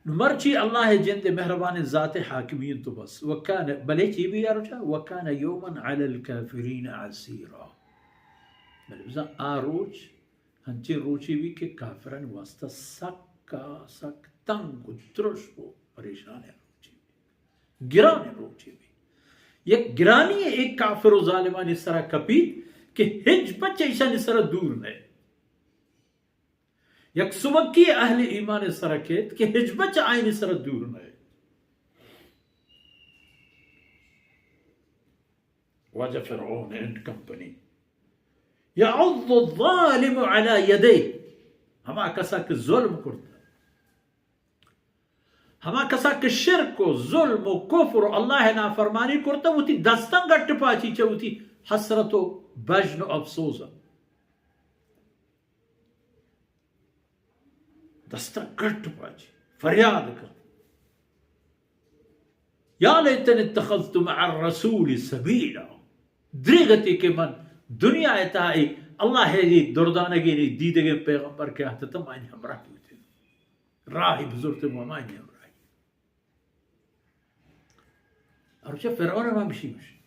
نو مرچی اللہ جند مہربان ذات حاکمی انت و بس۔ وکان، بلے چی بی آ روچا؟ وکان یوما علی الکافرین عسیرا۔ بلے بزاں آ روچ ہنچیں روچے بی کہ کافرانی واسطہ سک ء سک تنگ و درشک و پریشانیں روچے بی، گرانیں روچے بی۔ یک گرانی ایک کافر و ظالمانی سرا کپیت کہ ہچ پچ ایشانی سرا دور نئیت۔ یک سبکی اہل ایمان سرا کیت کہ ہچ پچ آئینی سرا دور نئیت۔ واجہ فرعون اینڈ کمپنی۔ یعض الظالم علی یدیہ، ہما کسا کہ ظلم کرتا، ہما کسا کہ شرک و ظلم و کفر و اللہ نافرمانی کرتا، وتی دستاں گٹ پاچی، چہ وتی حسرت و بژن و افسوز۔ دستاں گٹ پاچی، فریاد کن، یا لیتنی اتخذت مع الرسول سبیلا۔ دریگتی کہ من دنیا ء تہا اے اللہ ء دردانگیں، دیدگیں پیغمبر کہ آتتم، آئی ہمراہ بوتیں، راہی بزرتیں و ہمائی ہمراہی۔ ہر چہ فرعون ہم ہمشی گوشت۔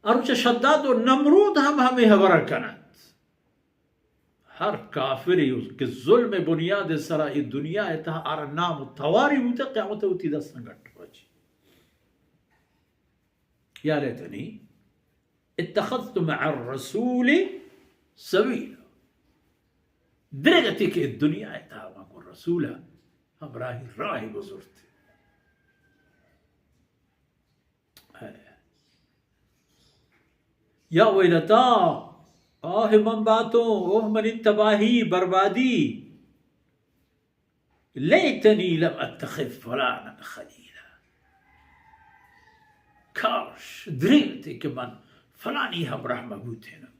ہر چہ شداد و نمرود ہم ہمے ہبر ء کن انت۔ ہر کافرے کہ ظلم بنیاد سرا اے دنیا ء تہا آرا نام و تواری بوتہ، قیامت ء وتی دستاں گٹ پاچی۔ یا لیتنی اتخذت مع الرسول سبیلا۔ درگتی کہ دنیا ء تہا من گوں رسول ء ہمراہی، راہی بزرت۔ یا ویلتا، آہ من باتوں، اوہ منی تباہی، بربادی۔ لیتنی لم اتخذ فلانا خلیلا۔ کاش، دریغتے کہ من فلانی ہمراہ مہ بوتیناں۔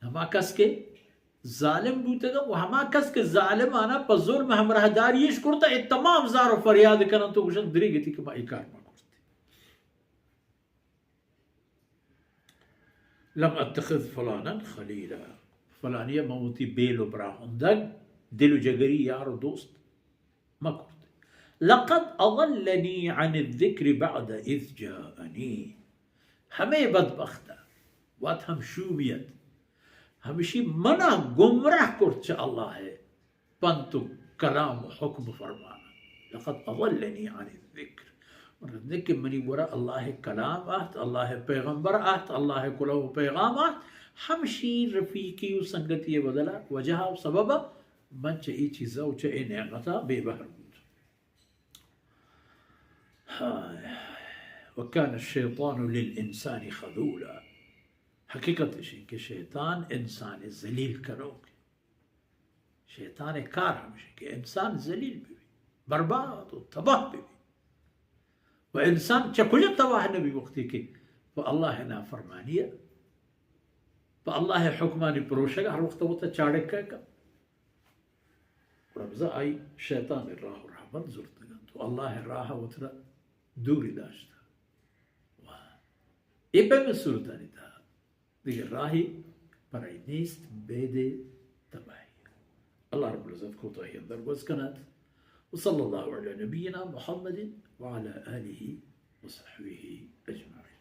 ہما کس کہ ظالم بوتگ و ہما کس کہ ظالمانا پہ ظلم ہمراہداری اش کرتا، اے تمام زار و فریاد کنن تو گوشن، دریگتی کہ ما اے کار ما کرتے۔ لم اتخذ فلانا خلیلا، فلانی من وتی بیل و براہندگ، دل و جگری یار و دوست مکرت۔ لقد اضلنی عن الذکر بعد اذ جاءنی۔ ہمے بدبخت ء وت ہم شومیت ہمشی منا گمراہ کرت چہ اللہ ء پنت و کلام و حکم فرمان۔ لقد اضلنی عن الذکر۔ من رندے کہ منی گورا اللہ ء کلام آت، اللہ ء پیغمبر آت، اللہ ء کلام و پیغام آت، ہمشی رفیقی و سنگتی ء بدلا وجہ و سبب من چہ اے چیزا و چہ اے نعمتا بے بہر بوت۔ ہائے ہائے۔ وکان الشیطان للانسان خذولا۔ حقیقت اش انت کہ شیطان انسان ذلیل کنوک۔ شیطان کار ہمش انت کہ انسان ذلیل بہ بیت، برباد و تباہ بہ بیت۔ و انسان چہ کجا تباہ نہ بیت؟ وقتی کہ پہ اللہ نافرمانی ء، پہ اللہ حکمانی پروشگ ء ہر وقت وتا چاڑکہ کن۔ گڑا بزاں آئی شیطان ء راہ و رہبند زرتگ انت و اللہ ء راہ ء وترا دوری داشتہ۔ و اے پیمیں صورتانی تہا دگہ راہے پرائی نیست بید تباہی۔ اللہ رب العزت کوتاہی اندر گوز کنات۔ و صلی اللہ علی نبینا محمد و علی آلہ و صحبہ اجمعین۔